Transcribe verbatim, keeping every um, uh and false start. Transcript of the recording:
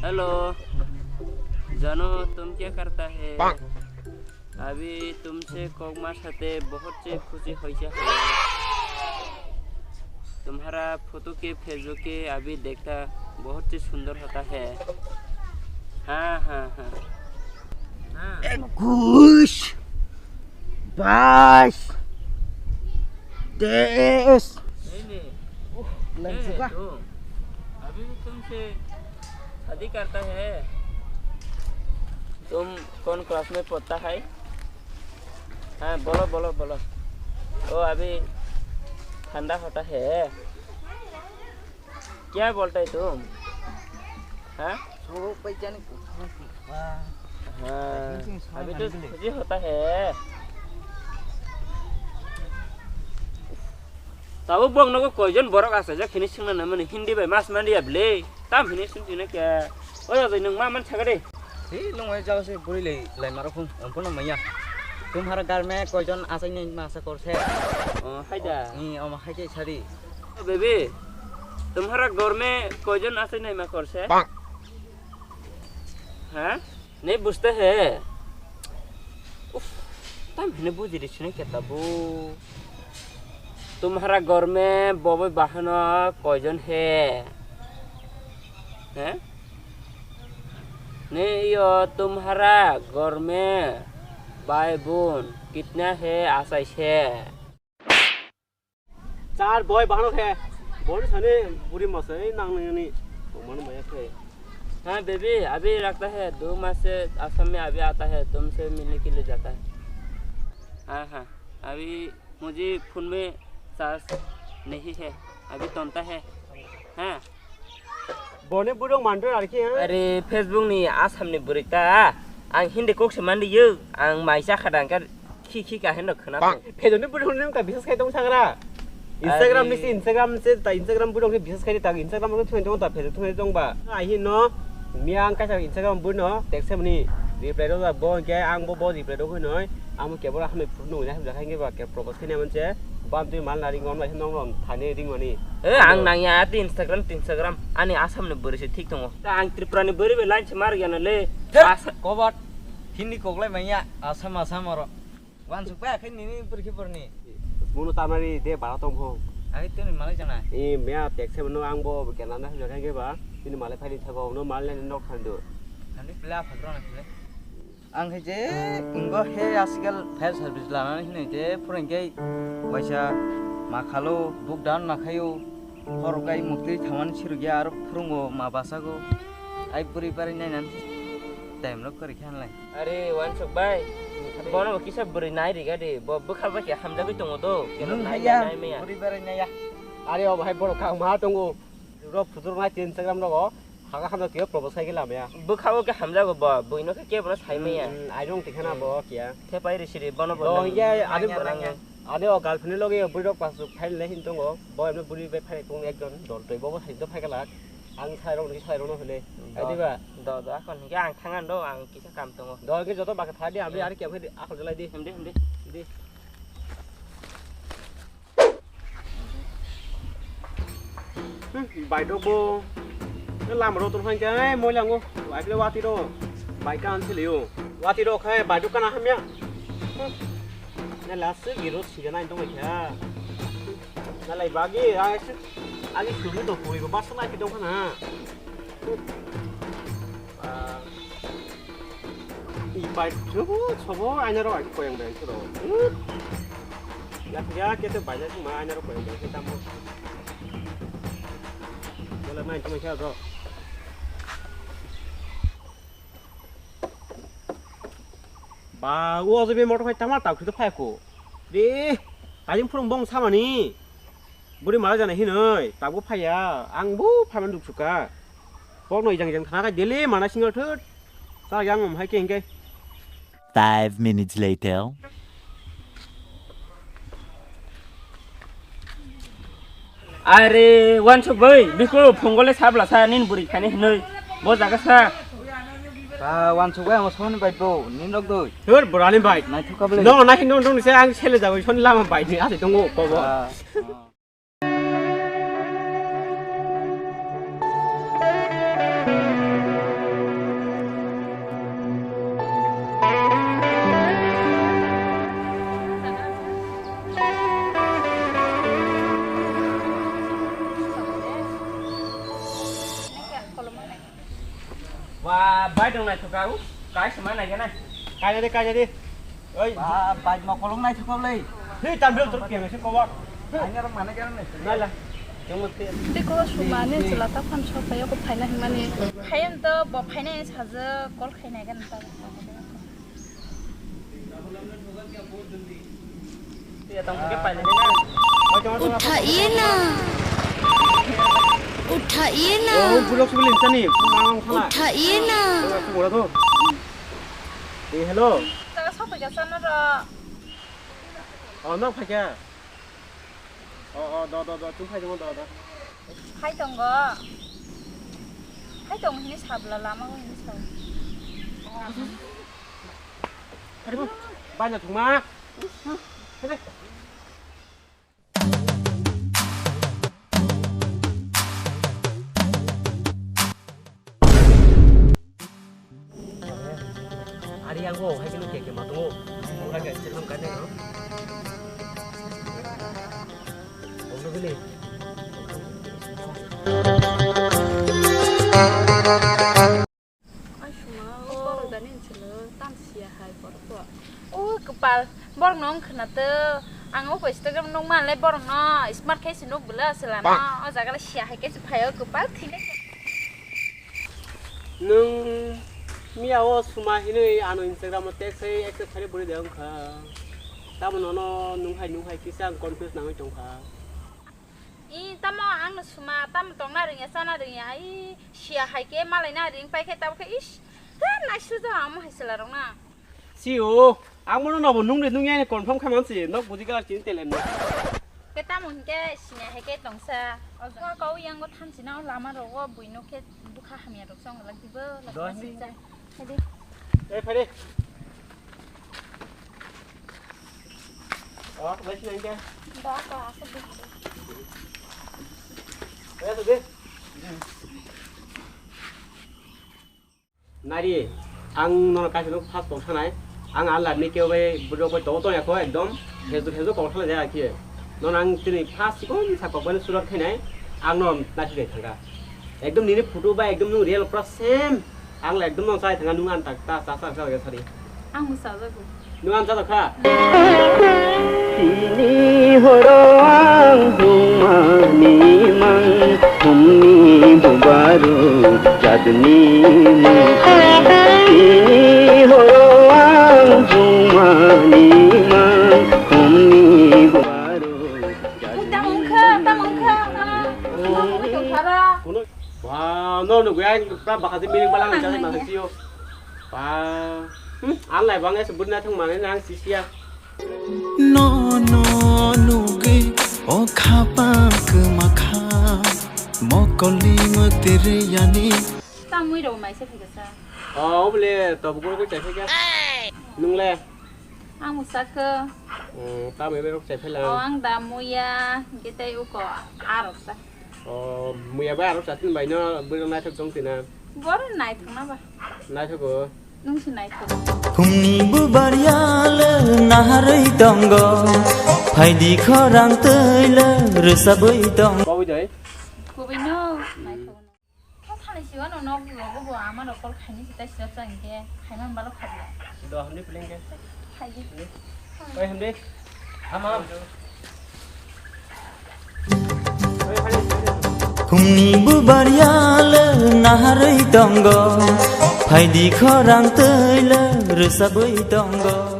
हेलो, जानो तुम क्या करता है? अभी तुमसे कोकमा साथे बहुत से खुशी होइसा है। तुम्हारा फोटो के फेसबुक के अभी देखता बहुत ही सुंदर होता है। हाँ, हाँ, हाँ। हाँ। Kush. Bash. Des. नहीं, नहीं। ए, तुम, अभी भी तुमसे शादी करता है? तुम कौन क्लास में पढ़ता है? हाँ, बोलो, बोलो, बोलो। ओ, अभी ठंडा होता है। क्या बोलता है तुम? हाँ? हाँ, अभी तो खुशी होता है। Tabuk bokno koijon borok achaijak hini swngna nangmani Hindi bai mas manliya bwle. Tam hini swngchina khe. Oi ajai nwng ma man sakha de. Hi nwng oi jaga se buri lai lai maro khung ang phano manya. Tumhara garme koijon achai nai masa korse. Oh, haida. Ni omo haike sadi. Oh, baby. Tumhara garme koijon achai nai ma korse. Ha? नहीं बुझते हैं। उफ, तम हिने बुझी रिछिने के तबु। तुम्हारा घर में बबे बहन कयजन है? हैं? नहीं यो तुम्हारा घर में भाई बहन कितना है आसाई से? Char boy bahano khe, bori sani buri masai nang nang ni, mano maya khe. हाँ बेबी, अभी लगता है दो माह से असम में अभी आता है, तुमसे मिलने के लिए जाता है। हाँ, हाँ, अभी मुझे फोन में चार्ज नहीं है, अभी तोंता है। हाँ। Boni burung mandur arki, ha? Are Facebook ni Assam ni bwrwi ta. Ang Hindi kok se mandi yo. Ang mai cha khada angkar khi khi ka heno khna. Bang. Facebook ni burung ni ka bisas khai tong sagra. Instagram ni se Instagram se ta Instagram burung ni bisas khai ta Instagram ni thung tong ta Facebook thung tong ba. Ai hi no. Mi ang ka sa Instagram burno text mani reply do ba bo ke ang bo bo reply do khoi. Amo keboro hambai phuru nungwi naisuk jakha hwnkhe ba kebo propose khaina manse bam twi mal nari ngon bai nong rom thani ring mani. Eh, ang nangya ati Instagram, Instagram. Ani Assam ni bwrwi se thik tongo. Ta ang Tripura ni bwrwi bai line se mar gana le. Thek, Asa- kobot. Hindi koklai manya, Assam, Assam oro. Wansuk pai akhe nini bwrwi khe borni. Muno tamari de bara tong pho. Ai tini malai jana. E mea tek se mano ang bo gana naisuk jakha hwnkhe ba. Tini malai phai ni thago no mal le nok thandu. Thandi pla phagro na khle. Ang hai je wnggo he asikal fire service lanani hinui je phwrwngkhe waisa makhalo buk dan nakhaio, hor kai muktwi thamani sirugya aro phwrwngo ma basago, ai bwrwi bari nainani time rok kwrwi khe hanlai. Are wansuk bai, bono bo kisa bwrwi nai riga di, bo bwkha bai khe hamjagwi tongo do, kebo nwng nai haiya nai maya. Bwrwi bari naiya. Are o bahai borok kha ma tongo, rok phujur nai Instagram rogo. Haga hamjak tiyo propose khai khe lamaya. Bwkha o khe hamjago bo, buino khe kebo no sai maya. Hmm, hmm, airung tikha na bo kiya. Thepai risi ri bono bo. Do nang-, hiya ani nangya, nangya. Ani o girlfriend loge bwrwi rok pasuk khai le hin tongo. Bo emno bwrwi bai phai tongo ekjon dol toi bo bo sai do phai kala. Ang sai rok ni sai rok no hile. Ai diba? Do, do, akhon hiya ang thangan do, ang kisa kam tongo. Do ke joto bakhe phai di, ami ari kya phai di, akhol jalai di. Himdi, himdi. Di. Hmm, baidok bo. Lama rok tong khe moilango. Baikle wati ro. Baika an siliyo. Wati ro khai baidok kana hamya. Hmm. Na last giro sigana tong kha. Na lai bagi ai se. Agi sulu to puri ko basna ki tong kana. Ah. I pai jubu sobo aina rok ai koyang bai suro. Ya ya kete bai na ma aina rok koyang bai tamo. Dole mai tamo kya bro. Ba o jobe motor phai tama tau khito phai ko. Re, kajing phurung bong samani. Buri mala jana hinoi, tabuk phaiya, ang bo phaiman duk suka. Bok no ijang ijang thana kai daily mana single thut. Sa yang um hai ke hingke. Five minutes later. Are, wansuk bai, biko phungole sabla sa nin buri khani hinoi. Bo jaga sa. Ba, wansuk bai, amo soni bai bo, nin rok doi. Hur, burani bai. Nai thuka bele. No, nai no, no, se ang sele jago, soni lama bai ni, ase tongo, bobo. Ah, ah. Ba, bai dong naithok kha, u, kai se ma nai gana. Kai de, kai de. Oi. Ba, bai ma kolong naithok kha le. Hei, tam bil tur piang se kobor. Ai, ngarang mana gana nai. Nai la. Tei kobor sumani chwla ta phone sok pai, oko phaina hwnmani. Phai em to, bo phaina sajak, call khainai gana ta. Uthaiye na. Uthaiye na. Uthaiye na. Eh, hello. Jaga sophaikha sana ro. Oh, no phaikha. Oh, oh, do, do, do, chum phai tongo, do, do. Phai tongo. Phai tongo hini sabla lama o hini sabo. Ari bo, bana thungma. Hede. Ari ang bo hai khe ke ma tongo. Ora ga sir ham kane no. Ora bili. Ai suma, o borok jani hinwi salo, tamo siya hai borok bo. O kwpal, borok no wng khwna to, ang o Instagram nukma le borok no smart khe se nuk bwla selano, o jaga le siya hai khe se phai o kwpal thile. Nwng miya o suma hinwi ano Instagram o text hai accept khainai bwrwi de wng kha. Tamo nono nung hai nung hai kisa ang confuse nangwi tong kha. I tamo ang no suma, tamo tongna rwngya, chana rwngya, i siya hai khe malai na ring pai khe tamo khe is, ta naisuk ja amo hai chwla rok na. Si o, ang bono nobo nung de nung ya confirm kha man si, nok buji gala chin tele no. Khe tamo hinkhe sinya hai khe tongsa, o jaga kau yang go thansi na lama rogo bui nok khe bukha hamya rok song lak dibo lak. Dos. Hai de. Eh, phai de. Oh, bai sini aja. Da, ka, aku di. Eh, tu deh. Nari, ang nono kaisa no first kok sanai. Ang a live ni kebo bai bujok bai to to ya ko ekdom. Hejo hejo kok sanai ja ki. Nono ang tini first sikon sa kok bai surat khainai. Ang no naisi dai thangka. Ekdom nini photo bai ekdom nung real pura same. Ang le ekdom no chai thanga nung an tak ta cha cha cha ga sari. Ang musa jago. Nung an cha kha. Tini horo ang bumani mang humni bubaru jadni mung. Tini horo ang bumani mang humni bubaru. Tamo wngkha, tamo wngkha, ah, tamo wngkha, tongthara. Kuno, ba, no, no, gaya, pra, bakati miling balang, jai, bakati yo. Ba, hmm, alai bang, es, burna thang, mane, nang, sisia. No, no, nugui, o khapa, kma kha, mokoli, mutiri, yani. Tamui rok mai se phikasa. Oh, obole, to, bukul, ko, chai, phika. Nung le? Ang mwsakhe. Hmm, tamo ebe rok chai phela. Oh, ang da muya, hwnkhe tei uko arok sa. Oh, muya bai arok sa tin bai no, bwrwi rok naithok tong tina. Boro naithok na ba? Naithok o. Nung si naithok. Khumni bubar yale naharwi tongo, phaidi khorang twi le rwsabwi tongo. Kobwi doi? Kobwi no, naithok no. Khe thani siwa no nok rogo bo ama rok call khaini sita sita chang khe khaima balo khabla. Do hamni pling khe. Khaidi. Oi hamni. Hamam. Oi hamni. Khumni bubar yale naharwi tongo, phaidi khorang twi le rwsabwi tongo.